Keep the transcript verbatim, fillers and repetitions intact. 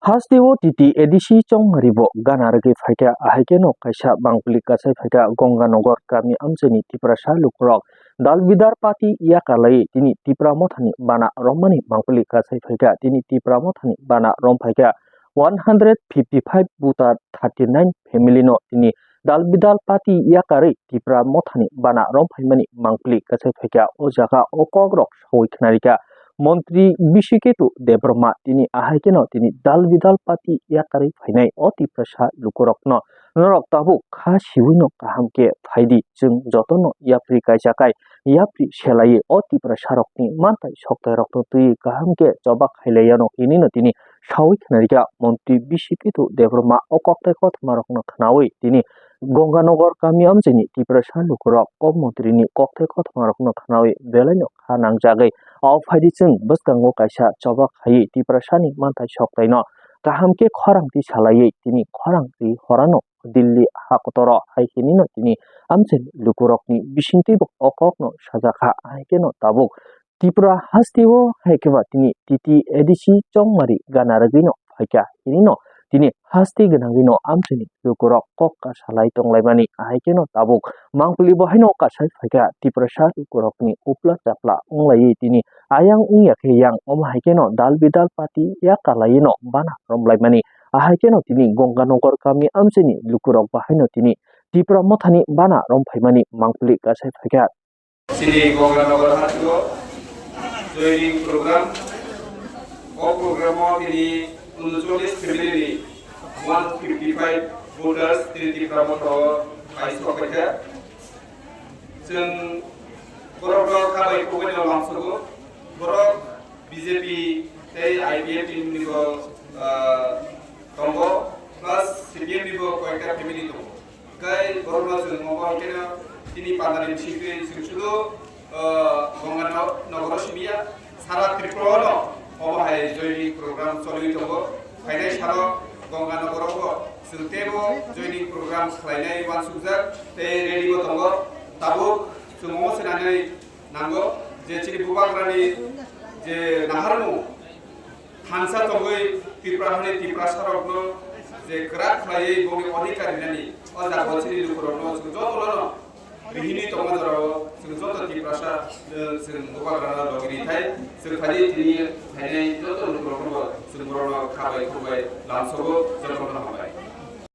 Hasteo T T A D C chongmari bo gana rwgwi phaikha, ahaikhe no kaisa bangpili kasai phaikha Gonganagar kami amchaini Tiprasa lukurok dalbidal party yakarlaiwi tini Tipra mothani bana romani bangpili kasai phaikha. Tini Tipra mothani bana rom phaikha one hundred fifty five voter thirty nine family no tini dalbidal party yakarwi Tipra mothani bana rom phaimani mangpili kasai phaikha. O jaga o kokrok sawi khnarikha Montri Bisiketu Debbarma tini ahaikhe no tini dalbidal party yakarwi phainai o Tiprasa lukurokno norok tabuk kha siwi no kaham khe phaidi, chwng jotono yapri kaisa kai yapri selaiwi o Tiprasa rokni mantai soktai rokno twiwi kaham khe choba khailaiya no hinwi no tini sawi khnarikha Montri Bisiketu Debbarma o kokthai kothoma rokno khnawi tini Gonganagar kami amchaini Tiprasa lukurok o montri ni kokthai kothoma rokno khnawi belai no kha nangjagwi o phaidi chwng bwskango kaisa choba khaiwi Tiprasa ni mantai soktai no kaham khe khorang twi salaiwi tini khorang twi horano Delhi hakotoro hai hinwi no tini amchaini lukurokni bisingtwi bo o kokno sajakha, ahaikhe no tabuk Tripura hasteo hai khe ba tini T T A D C chongmari gana rwgwi no phaikha hinwi no tini haste gwnangwi no amchaini lukurok kok kasalai tonglaimani, ahaikhe no tabuk mangpili bo haino kasai phaikha Tiprasa lukurokni upla chapla wnglaiwi tini ayang wngya khe yang, omo hai kheno dal bidal party yakarlaiwi no bana romlaimani, ahaikhe no tini Gonganagar kami amchaini lukurok bo haino tini Tipra mothani bana romphaimani mangpili kasai phaikha. Chini Gonganagar hatio joining program. O program o tini uncholish family ni one fifty five voters tini Tipra motha o phai sok phaikha. Chwng borok no kha bai kubui no lamsogo. Borok B J P tei I P F T ni bo, ah, tongo, plus C P M ni bo koyekta family tongo. Kai borok no chwng obo hai kheno tini pandani bisingtwi chwng sudu, ah, Gonganagar o simiya, sara Tripura o no obo hai joining program choliwi tongo. Phainai salo Gonganagar o bo chwng teibo joining program khlainai uansukjak tei ready bo tongo. Tabuk chwng omo swnamwi nango je chini bubagrani je naharmung thansa tongwi Tripura hani Tiprasa rokno je kwrak khlaiwi bongni odhikar rinani o jaga chini lukurokno chwng jotono rihini tongma jorao chwng joto Tiprasa, eh, chwng bubagrano logi rithai chwng phai tini phainai joto lukurokno chwng borokno kha bai khuk bai lamsogo jotono hambai.